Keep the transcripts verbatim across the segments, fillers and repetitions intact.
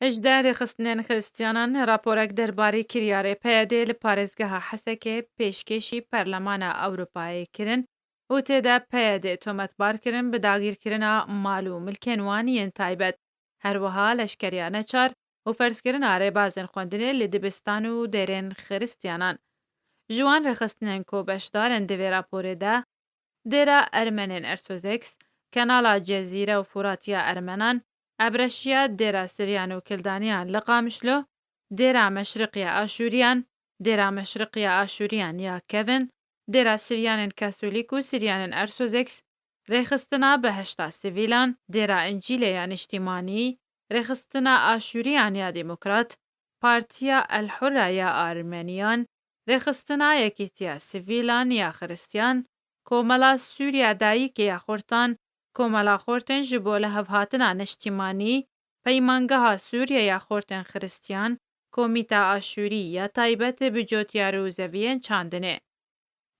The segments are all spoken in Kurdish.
Hejde rêxistinên Xiristiyanan raporek derbarê kiryarê P Y D'ê li parêzgeha Hesekê pêşkêşî Perlemana Ewropayê kirin û tê de P Y D'ê tometbar kirin bi dagîrkirina mal û milkên wan yên taybet, her wiha leşkeriya neçar û ferzkirina rêbazên xwendinê li dibistan û dêrên Xiristiyanan. Ji wan rêxistinên ku beşdar in di vê raporê de, Dêra Ermenên Ersozeks, Kenala Cezîre û Furat ya Ermenan, Ebreşiya Dêra Siryan û Kildaniyan li Qamişlo, Dêra Meşriq ya Aşûriyan, Dêra Meşriq ya Aşûriyan ya Kevin, Dêra Siryanên Kasolîk û Siryanên Ersozeks, Rêxistina Behişta Sivîlan, Dêra Încîlê ya Niştîmanî, Rêxistina Aşûriyan ya Demokrat, Partiya El Hurra ya Armeniyan, Rêxistina Yekîtiya Sivîlan ya Xiristiyan, Komela Sûriya Dayikê ya Xortan, Komela Xortên ji bo lihevhatina niştîmanî, Peymangeha Sûriye ya Xortên Xiristiyan, Komîta Aşûrî ya Taybet bi Cotyar û Zeviyên Çandinê.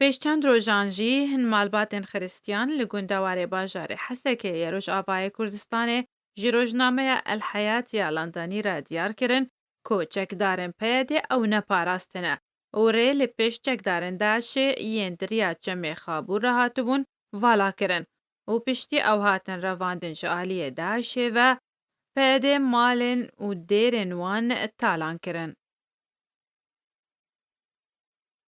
Pêş çend rojan jî hin malbatên Xiristiyan li gundewarê bajarê Hesekê yê Rojavayê Kurdistanê ji rojnameya El Hayat ya Londonî re diyar kirin ku çekdarên P Y D'ê ew neparastine û rê li pêş çekdarên DAIŞê yên di riya Çemê Xabûr re hatibûn vala kirin û piştî ew hatin revandin ji aliyê DAIŞê ve P Y D'ê malên û dêrên wan talan kirin.